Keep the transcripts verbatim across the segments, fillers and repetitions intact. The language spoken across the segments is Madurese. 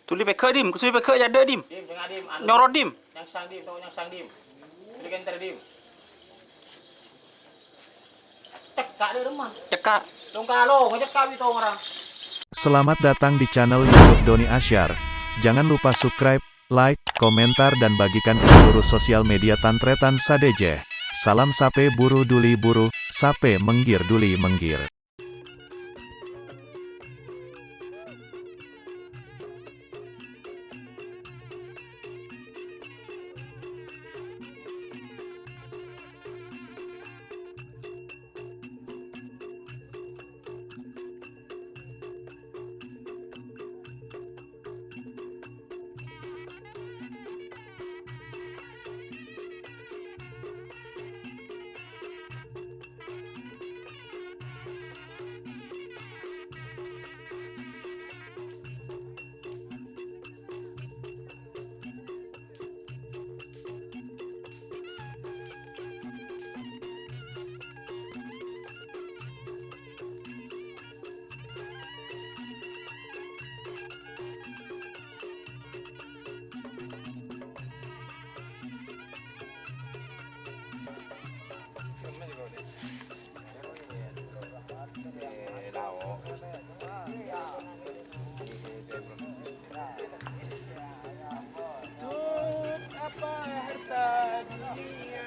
Tuli pèghâ', Dim. Tuli pèghâ', jâdâ, Dim. Dim, sènga', Dim. Anu. Nyorot, Dim. Nyangsang, Dim. Tao nyangsang, Dim. Tuli kènter, Dim. Cekka' dâ' remma. Cekka'. Tong kalo, ngecekka' wi tong orang. Selamat datang di channel YouTube Doni Asyar. Jangan lupa subscribe, like, komentar, dan bagikan ke seluruh sosial media tan-trètan sadhâjâ. Salam sapè buru duli buru, sapè mèngghir duli mèngghir. Untuk apa harta dunia?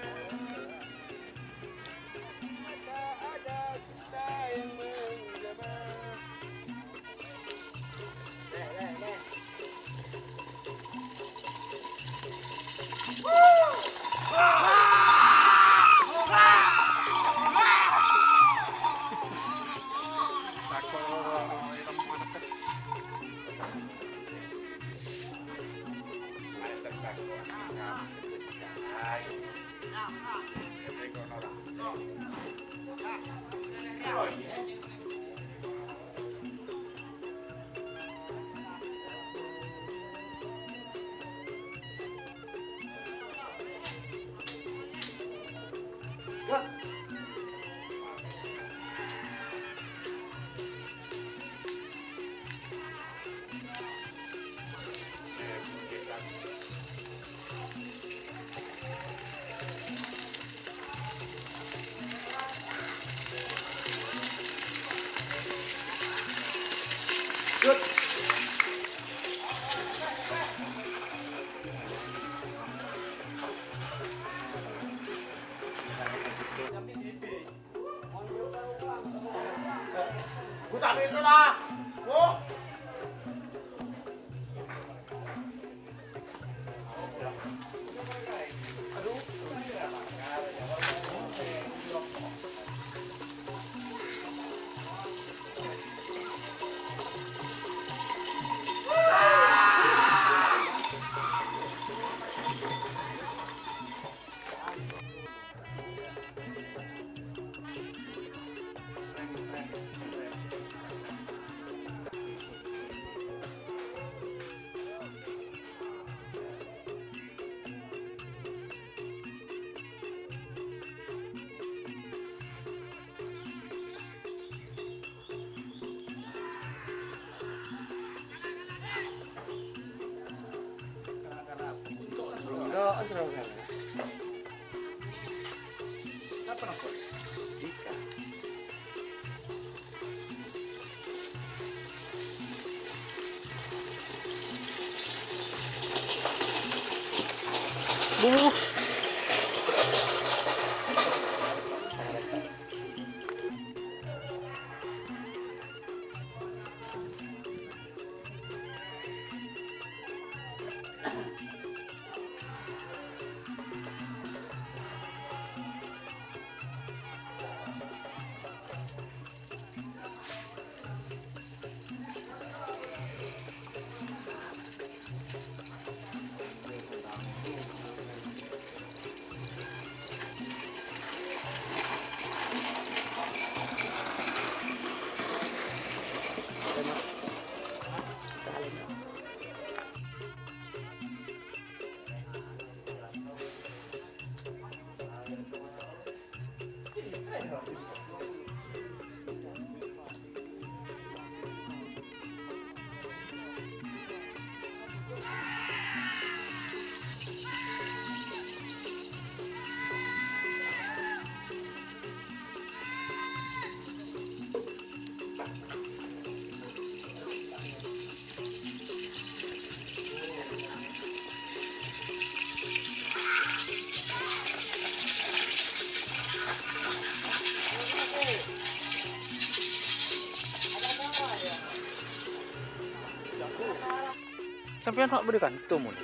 Pèra' bâdâ kanto molè.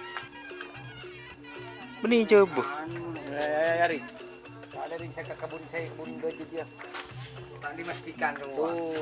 Bânnè jhâbâ. Anu, ya, ya, ya, Ri. Ada ring saka kebun saya, kebun gajah dia. Tak dipastikan tuh. Oh.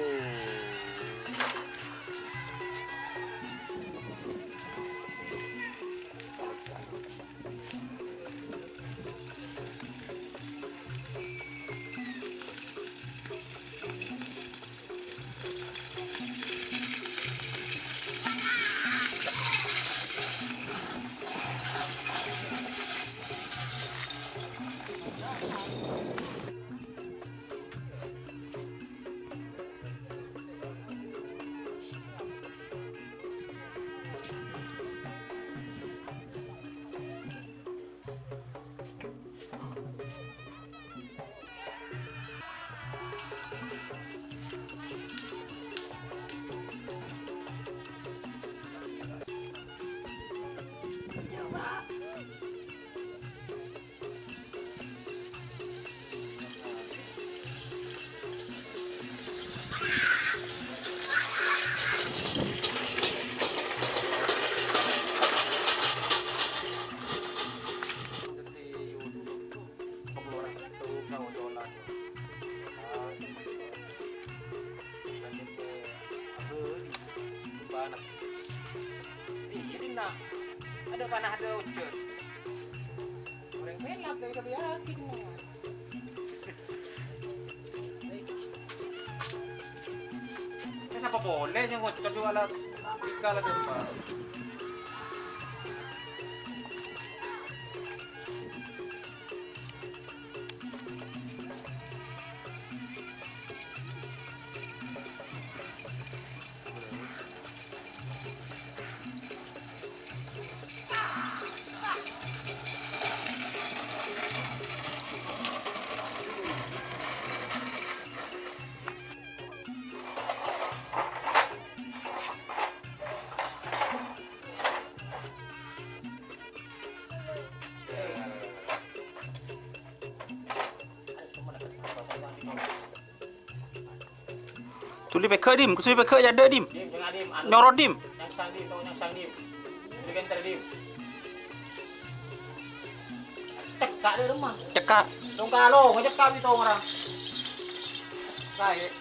Panas. Iyâ, dinna'. Ada panas, ada hujan. Orèng pèlap, ghâ' èkabâjâ'aghi, dinna'. Sapa polè sè ngocol juwâlâ? Ika la coba. Suli pèghâ', Dim. Suli pèghâ' è adâ', Dim. Dim, jangan, Dim. Anu, nyoro, Dim. Nyangsang, Dim. Tao nyangsang, Dim. Udah genter, Dim. Cekka' dâ' remma. Cekka'. Dong kalo, ngecekka' bito orang. Kayak.